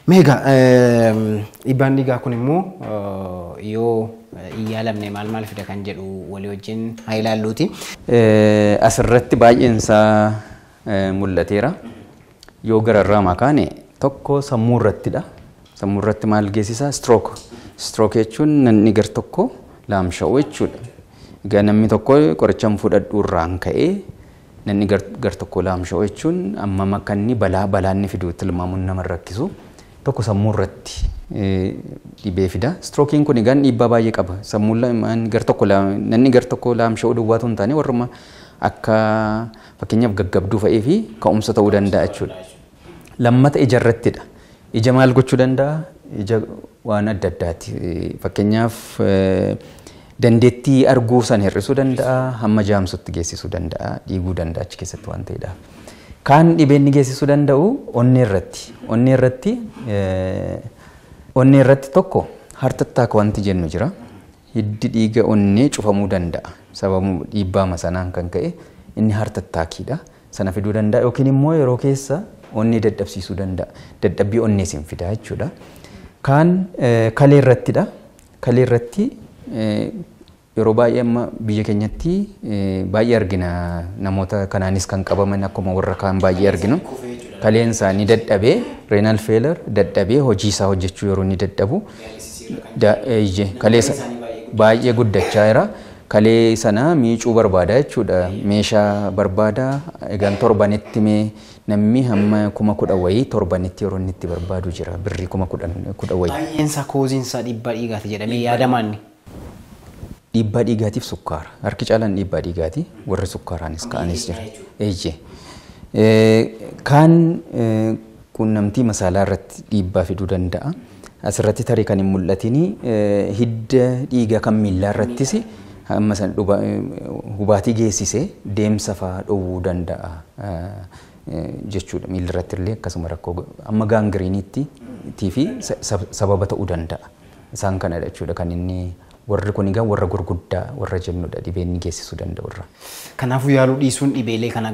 Mee egaa dhiibbaan dhiigaa kun immoo yoo hin yaalamne maal maal fida kan jedhu walii wajjin haa ilaalluuti. Asirratti baay'een isaa mul'ateera. Yoo gararraa makaane tokko sammuu irrattidha. Sammuu irratti maal geessisa? Stroke. Stroke jechuun namni gar tokko laamsha'u jechuudha. Egaa namni tokko qoricha fudhadhu irraan ka'ee namni gar tokko laamsha'u jechuun ammam akka inni balaa inni fidu tilmaamuun nama rakkisu. Tokko sammuu irratti dhibee fida. Strookiin kun egaa dhiibbaa baay'ee qaba. Sammuun gar tokko namni gar tokko laamsha'uu duwwaatu hin taane warruma akka fakkeenyaaf gaggabduu fa'ii fi ka'umsa ta'uu danda'a jechuudha. Lammata ija irrattidha. Ija maal gochuu danda'a? Ija waan adda addaati. Fakkeenyaaf dandeettii arguu san hir'isuu danda'a, hamma jaamsutti geessisuu danda'a, dhiiguu danda'a achi keessatti waan ta'eedhaaf. Kaan dhibeen ni geessisuu danda'u onnee irratti. Onnee irratti tokko heart attack wanti jennu jira. Hiddi dhiiga onnee cufamuu danda'a. Sababa dhiibbaa sanaan kan ka'e inni heart attackiidha. Sana fiduu danda'a yookiin immoo yeroo keessa onnee dadhabsiisuu danda'a. Dadhabbii onnee sin fida jechuudha. Kaan kalee irrattidha. Kalee irratti yeroo baay'ee amma biyya keenyatti baay'ee argina namoota kanaanis kan qabaman akkuma warra kaan baay'ee arginu. Kaleen isaanii dadhabee renal failure dadhabee hojii isaa hojjechuu yeroo inni dadhabu kalee baay'ee guddachaa jira. Kalee sana miicuu barbaada jechuudha. Meeshaa barbaada. Egaan torbanitti mee namni hamma 10,000 wayii torbanitti yeroo inni itti barbaadu jira. Birrii 10,000 wayii. Baay'een isaa koziin isaa dhiibbaa dhiigaati jedhamee yaadamaan. Dhiibbaa dhiigaatiif sukkaara. Harki caalaan dhiibbaa dhiigaati. Warri sukkaaraanis ka'anis jira. Eeyyee. Kaan quunnamtii masaalaa irratti dhiibbaa fiduu danda'a. Asirratti tarii kan hin mul'atin hidda dhiigaa kan miillaa irrattis hamma san hubaatii geessisee deemsa fa'aa dhowwuu danda'a jechuudha. Miilla irratti illee akkasuma rakkoo amma gaangiriiniitti fi sababa ta'uu danda'a. Isaan kanadha jechuudha kan inni warri kun egaa warra gurguddaa warra jennudha dhibeen inni geessisuu danda'u irra. Kanaafuu yaaluu dhiisuun dhibeelee kana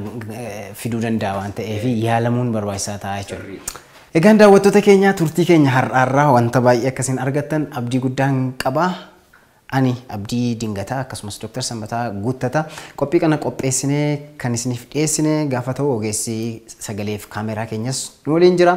fiduu danda'a waan ta'eef yaalamuun barbaachisaa ta'a jechuudha. Egaan daawwattoota keenya turtii keenya har'aarraa wanta baay'ee akkasiin argattan abdii guddaan qaba. Ani Abdii Dingataa akkasumas Dr. Sanbataa Guuttataa qophii kana qopheessinee kan isiniif dhiyeessine gaafa ta'u ogeessi sagaleef kaameraa keenyas nu waliin jira.